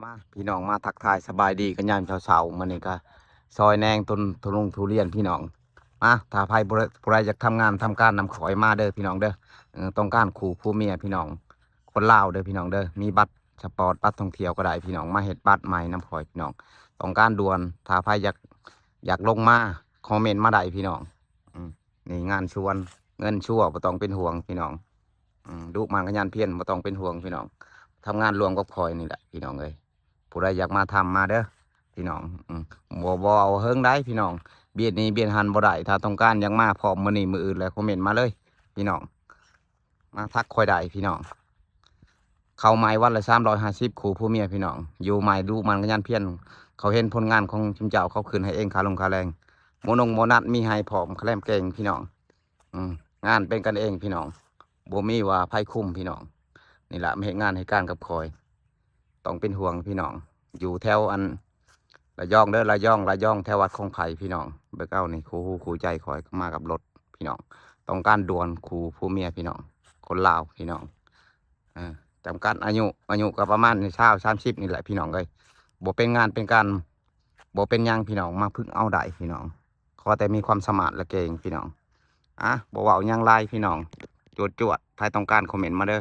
ມາພີ່ນ້ອງ ມາທັກທາຍສະບາຍດີກັນຍາມເຊົ້າໆ. ມື້ນີ້ກໍຊອຍແນງຕົ້ນທຸລຸງທຸລຽນພີ່ນ້ອງ. ມາ ຖ້າໃຜຜູ້ໃດ ຜູ້ໃດຢາກທຳງານທຳການນຳຂ້ອຍມາເດີພີ່ນ້ອງເດີ. ເອີ ຕ້ອງການຄູ່ຜົວເມຍພີ່ນ້ອງ ຄົນລາວເດີພີ່ນ້ອງເດີ. ມີບັດສະປອດ ບັດທ່ອງທ່ຽວກໍໄດ້ພີ່ນ້ອງ ມາເຮັດບັດໃໝ່ນຳຂ້ອຍພີ່ນ້ອງ. ຕ້ອງການດ່ວນ ຖ້າໃຜຢາກ ຢາກລົງມາ ຄອມເມັນມາໄດ້ພີ່ນ້ອງ. ອືມ ນີ້ງານຊວນ ເງິນຊົ່ວ ບໍ່ຕ້ອງເປັນຫ່ວງພີ່ນ້ອງ. ອືມ ລູກໝານຂະຫຍັນພຽນ ບໍ່ຕ້ອງເປັນຫ່ວງພີ່ນ້ອງ. ທຳງານຮ່ວມກັບຂ້ອຍນີ້ແຫຼະພີ່ນ້ອງເອີຍ. ຜູ້ໃດຢາກມາທຳມາເດີພີ່ນ້ອງ. ອືມ ບໍ່ ບໍ່ເອົາເຫິງໃດພີ່ນ້ອງ. ບຽດນີ້ບຽດຫັ້ນບໍ່ໄດ້. ຖ້າຕ້ອງການຢາກມາພ້ອມມື້ນີ້ມື້ອື່ນແລ້ວ ຄອມເມັນມາເລີຍພີ່ນ້ອງ. ມາທັກຂ້ອຍໄດ້ພີ່ນ້ອງ. ເຂົ້າໃໝ່ວັນລະສາມຮ້ອຍຫ້າສິບ ຄູ່ຜົວເມຍພີ່ນ້ອງ. ຢູ່ໃໝ່ ລູກໝານຂະຫຍັນພຽນ ເຂົາເຫັນຜົນງານຂອງຊຸມເຈົ້າ ເຂົາຂຶ້ນໃຫ້ເອງຄ່າລົງຄ່າແລງ. ໂມນົງໂມນັດມີໃຫ້ພ້ອມ ຄະແລມເກັ່ງພີ່ນ້ອງ. ອືມ ງານເປັນກັນເອງພີ່ນ້ອງ ບໍ່ມີວ່າໃຜຄຸມພີ່ນ້ອງ. ນີ້ລະ ມາເຮັດງານເຮັດການກັບຂ້ອຍ ຕ້ອງເປັນຫ່ວງພີ່ນ້ອງ. ຢູ່ແຖວອັນ ລະຍອງເດີ ລະຍອງ ລະຍອງ ແຖວວັດຄອງໄຜ່ພີ່ນ້ອງ. ເບິ່ງເອົານີ້ ຄູ່ຫູຄູ່ໃຈຂ້ອຍ ມາກັບລົດພີ່ນ້ອງ. ຕ້ອງການດ່ວນຄູ່ຜົວເມຍພີ່ນ້ອງ ຄົນລາວພີ່ນ້ອງ. ເອີ ຈຳກັດອາຍຸ ອາຍຸກໍປະມານຊາວ ສາມສິບນີ້ແຫຼະພີ່ນ້ອງເອີຍ. ບໍ່ເປັນງານເປັນການ ບໍ່ເປັນຫຍັງພີ່ນ້ອງ ມາຝຶກເອົາໄດ້ພີ່ນ້ອງ. ຂໍແຕ່ມີຄວາມສາມາດ ແລະ ເກັ່ງພີ່ນ້ອງ. ອະ ບໍ່ເວົ້າຫຍັງຫຼາຍພີ່ນ້ອງ ຈວດໆ. ໃຜຕ້ອງການຄອມເມັນມາເດີ